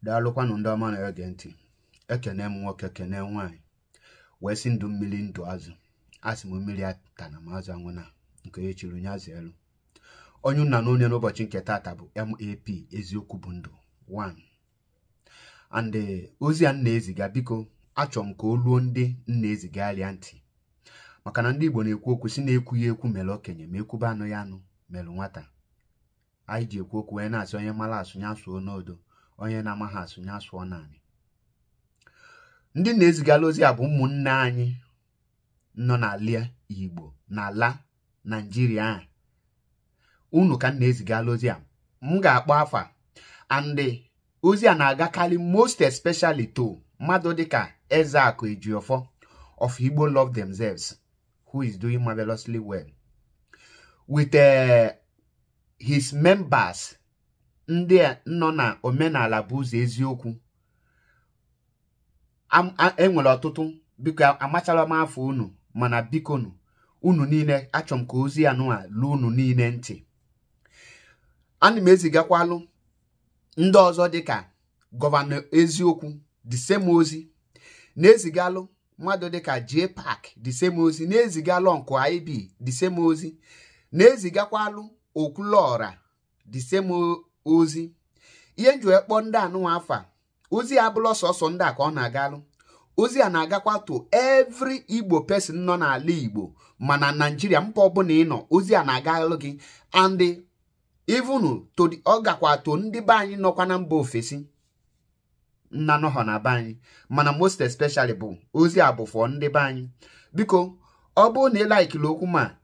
Daalụkwanụ ndị ọma na-ege ntị. Ekene m nwoke, kene nwaanyị, wee sị ndụ mmiri ndụ azụ. Asị m mmiri atana m azụ anwụna, nke onye chiri onye azụ elu. Onye nna na onye n'ụbọchị nke taata bụ MAP eziokwu bụ ndụ 1. And ozi a m na-eziga, biko achọrọ m ka o luo ndị m na-ezigara ntị, maka na ndị Igbo na-ekwu okwu si na-ekwughị ekwu mere okenye, ma ekwube anụ ya anụ mere nwata. Anyị ji ekwu okwu wee na-asị onye mara asụ ya sụọ n'odo, onye na-amaghị asụ ya sụọ naanị. Ndị na-ezigara ozi a bụ ụmụnne anyị nọ n'ala Igbo, n'ala Naijiria. Unu ka m na-ezigara ozi a, m ga-akpọ afa. And ozi a na-agakarị most especially to mmadụ dịka Ezeaku Ejiofor of Igbo Love Themselves, who is doing marvelously well with his members ndị nọ na omenala bụ ụzọ eziokwu. Enwere ọtụtụ, biko amachala m afọ unu, mana biko nu unu niile achọrọ m ka ozi ya nụa luo unu niile ntị. Ana m ezigakwalụ ndị ọzọ dịka Governor Eziokwu the same ozi, na-ezigalụ mmadụ dịka J Park the same ozi, na-ezigalụ Uncle IB the same ozi, na-ezigakwalụ Okwuluora the same ozi. Ihe nji wee kpọọ ndị anụnwa afa, ozi a abụla sọsọ ndị a ka ọ na-agalụ. Ozi a na-agakwa to every Igbo person nọ n'ala Igbo, mana Naijiria mba ọbụla ị nọ, ozi a na-agalụ gị. And even to the ọ gakwa to ndị be anyị nọkwa na mba ofesi nna nọhọ na be anyị, mana most especially bụ ozi a bụ for ndị be anyị. Biko ọ bụrụ na ị laikili okwu ma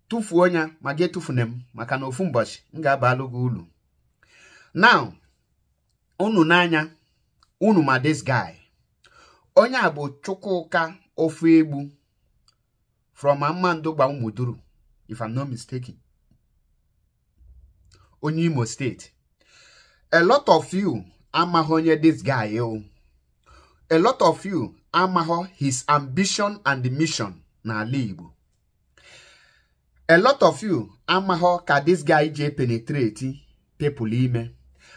tụfuo ya, ma gị etufune m, maka na ofu ụbọchị m ga-abalụ gị ulu. Now unu n'anya unu ma this guy, onye a bụ Chukwuka Ofoegbu from Amandugba Umuduru, if I'm not mistaken, onye Imo State. A lot of you amaghị onye this guy o. A lot of you amaghị his ambition and mission n'ala Igbo. A lot of you amaghị ka this guy ji penetrate people ime.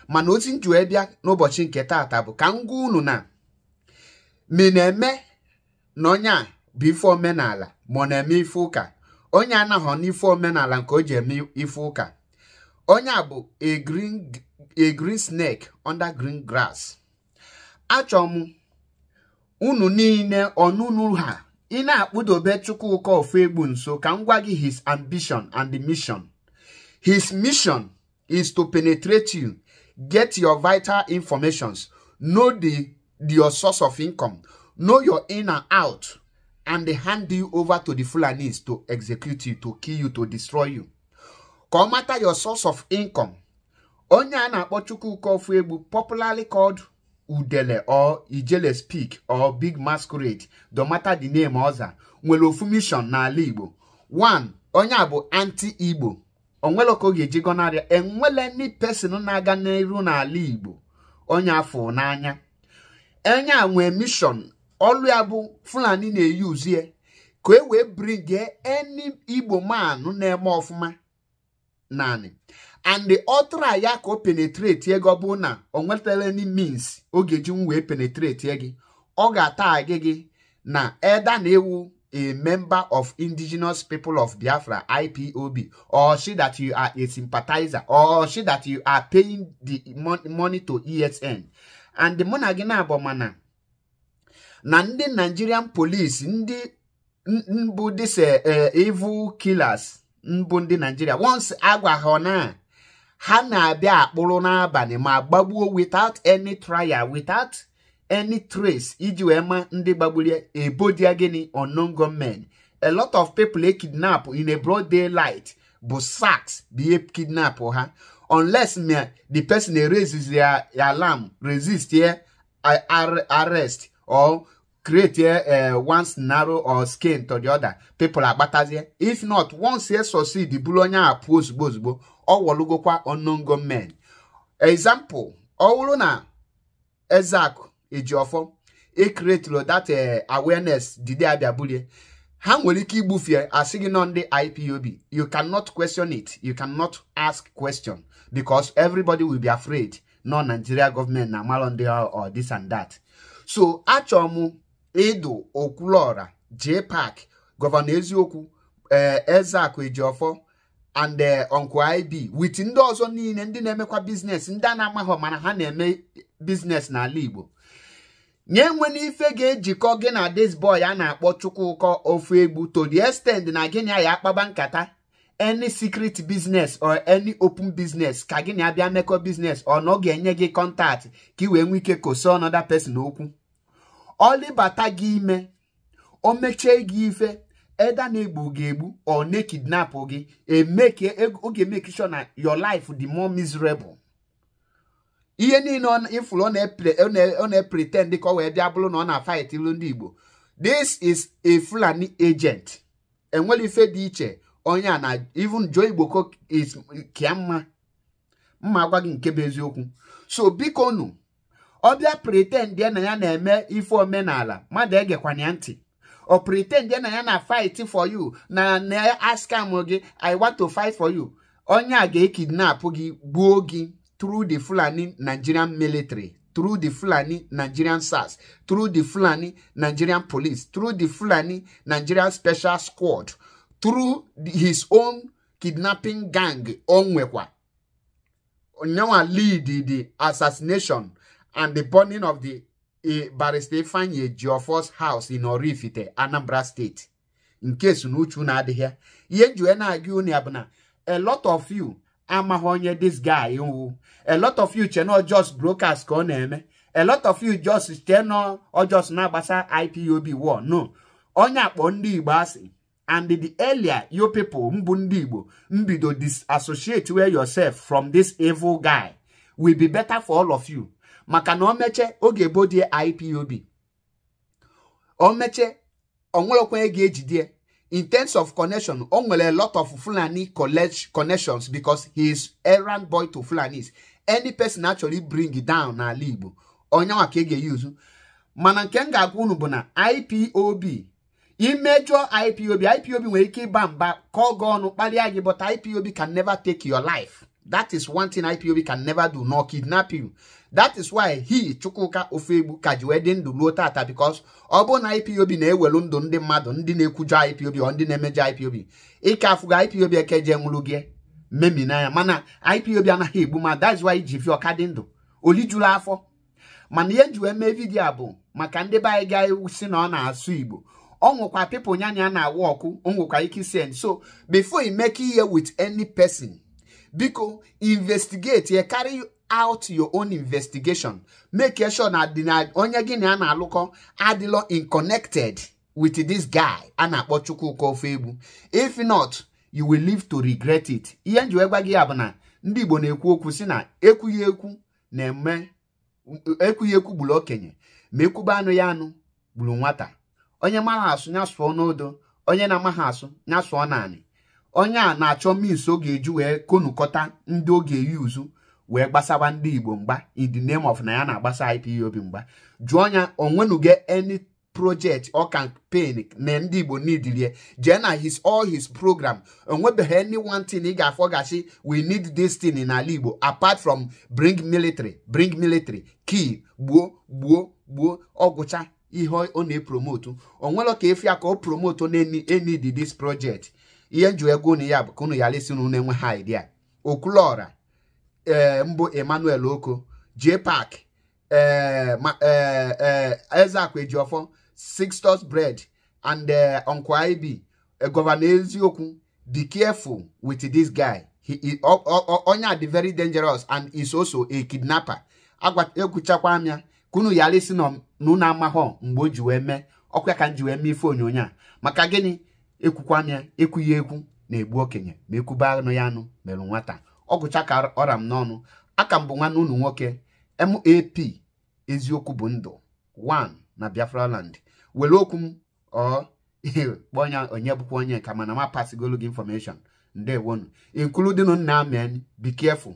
Mana ozi nju bịa n'ụbọchị nke taata bụ ka m gwa unu na mi na-eme na onye a bụ ife omenala ma ọ na-eme ife ụka. Onye anaghọ n'ife omenala nke o ji eme ife ụka. Onye a bụ a green snake under green grass. Achọrọ m unu niile ọnụnụ ha ị na-akpụdobe Chukwuka Ofoegbu nso ka m gwa gị his ambition and the mission. His mission is to penetrate you, get your vital informations, know the your source of income, know your in and out, and they hand you over to the Fulanis to execute you, to kill you, to destroy you. Ka ọ mata your source of income. Onye a na-akpọ Chukwuka Ofoegbu, popularly called Udele or Ijele Speak or Big Masquerade, no matter the name ọza, nwere ofu mission n'ala Igbo. One, onye a bụ anti-Igbo. Onwere ka ọ ga-eji gọnarị enwele any person na-aga n'iru n'ala Igbo onye afọ n'anya. Onye a nwee mission, ọlụ ya bụ Fulani na-eyuzie ka e wee bring any Igbo man na-eme ọfụma naanị, and the ọtra ya ka o penetrate ego bụ na o nwetara any means ọ ga-eji wee penetrate gị, ọ ga-ata gị gị na eda na ewu a member of Indigenous People of Biafra, IPOB, or see that you are a sympathizer, or see that you are paying the money to ESN. And the mụ na gị na-abụ mana na ndị Nigerian police, ndị mbụ this evil killers mbụ ndị Nigeria, once agwa ha na ha na-abịa akpụrụ n'abalị ma gbagbuo without any trial, without any trace iji wee ma ndị gbagburu ebodia gịnị, unknown gunmen. A lot of people e kidnap in a broad daylight bụ SARS bụ ihe kidnap ha, unless me the person raises their alarm, resist here arrest or create one scenario or skin to the other people agbatazie. If not, once he succeed bụrụ onye a pụọ ozugbo ozugbo, ọ wọlugokwa unknown gunmen. Example, ọ bụrụ na Ezeaku Ejiofor e create that awareness dide abịa bulie ha, nwere ike igbufie asị gị nọ ndị IPOB. You cannot question it, you cannot ask question, because everybody will be afraid. nọ Nigeria gọọmenti na amalọ ndị or this and that. So achọrọ m ịdụ Okwuluora, J-Park, Gọvanọ Eziokwu, Ezeaku Ejiofor and Uncle IB with ndị ọzọ niile ndị na-emekwa business, ndị a na-amaghọ mana ha na-eme business n'ala Igbo. Nye nwere ife ga-ejikọ gị na this boy a na-akpọ Chukwuka Ofoegbu to the extent na gị na ya akpaba nkata any secret business or any open business ka gị na abịa mekọ business or na ọ ga-enye gị contact ka ị wee nwee ike koso another person okwu. Ọ gị ime, o mechie gị ife, eda na-egbu gị egbu or na kidnap gị, oge make sure na your life dị more miserable. Ihe niile ifuru ọ na-pretend ka ọ wee bịa bụrụ na ọ na-fight ilu ndị Igbo. This is a Fulani agent. Enwere ife dị iche onye a na even Joe Igboko is kia mma mma gwa gị nke bụ eziokwu. So biko nu, ọ bịa pretend na ya na-eme ife omenala, mmadụ egekwana ya ntị. Ọ pretend na ya na fight for you, na na ask am gị, I want to fight for you. Onye a ga-ekidnap gị, gbuo gị through the Fulani Nigerian military, through the Fulani Nigerian SARS, through the Fulani Nigerian police, through the Fulani Nigerian special squad, through his own kidnapping gang. Onwekwa onyewa lead the assassination and the burning of the Barrister Ifeanyi Ejiofor's house in Oraifite, Anambra State. In case n'uchu na-adịghị ya, ihe njiwe na-agụ unu ya bụ na a lot of you amaghị onye this guy wụ. A lot of you che na just broadcast ka ọ na-eme. A lot of you just che na just na-agbasa IPOB war. No, onye akpọ ndị Igbo asị. And the earlier you people mbụ ndị Igbo mbido disassociate yourself from this evil guy will be better for all of you. Maka na o meche oge bodie IPOB, o meche onwelekwa ga-ejide. In terms of connection, o nwere a lot of Fulani college connections because he is errand boy to Fulanis. Any person actually bring it down n'ala Igbo, onye nwa ka ị ga-eyuzu. Mana nke m ga-agwa unu bụ na IPOB, imejọ IPOB, IPOB nwere ike ịba mba kọọ gị ọnụ kparịa gị, but IPOB can never take your life. That is one thing IPOB can never do, nor kidnap you. That is why he, Chukwuka Ofoegbu, ka ji wee dị ndụ ruo tata, because ọ bụrụ na IPOB na-ewelu ndụ ndị mmadụ, ndị na-ekwujọ IPOB or ndị na-emejọ IPOB, ike afụgo IPOB ekeje nwụrụ gị memina ya. Mana IPOB anaghị egbu ma that's why ji fi ọka dị ndụ olijuru afọ. Mana ihe nji wee mee vidiyo a bụ maka ndị be anyị ga-esi na ọ na-asụ Igbo. Ọ nwekwa people nya na-awụ ọkụ, o nwekwa ike send. So before you make here with any person, biko investigate ya, carry out your own investigation. Make sure na onye gị na ya na-alụkọ adịlọ in connected with this guy a na-akpọ Chukwuka Ofoegbu. If not, you will live to regret it. Ihe nji wee gwa gị ya bụ na ndị Igbo na-ekwu okwu si na ekwughị ekwu na-eme ekwughị ekwu gburu okenye, ma ekwube anụ ya anụ gburu nwata. Onye mara asụ ya sụọ n'odo, onye na-amaghị asụ ya sụọ naanị. Onye a na-achọ means ọ ga-eji wee konukọta ndị ọ ga-eyuzu wee gbasawa ndị Igbo mgba in the name of na ya na-agbasa IPOB mgba. Jụọ ya onwenuge any project or campaign na ndị Igbo nidilie. Jee na his all his program, onwebeghị any one thing ị ga-afọ gachi we need this thing in ala Igbo apart from bring military, kill, gbuo gbuo gbuo, ọgwụcha ihe ọ na-epromotu. Onwelo ka efi ka ọ promote na-enid this project. Ihe nju ego unu ya bụ ka unu yara isi na unu enweghị idea. Okwuluora, mbụ Emmanuel Oko, J-Park, Ezeaku Ejiofor, Sixtus Bread and Uncle IB, Governor Eziokwu, be careful with this guy. He onye dị very dangerous and is also a kidnapper. Ekwuchakwa m ya ka unu yara isi na unu amaghọ mgbe o ji wee mee ọkwa ka m ji wee mee ife onyonyo a. Maka gịnị? Ekwukwa m ya, ekwughị ekwu na-egbu okenye, ma ekwube anụ ya anụ merụ nwata. Ọgụcha ka ọra m n'ọnụ. Aka m bụ nwanne unu nwoke MAP, eziokwu bụ ndụ 1 na Biafra land. Were okwu m ọ kpọọ ya onye bụkwa onye nka, mana ma pasigolu gị information. Ndewonu, including nna amen. Be careful.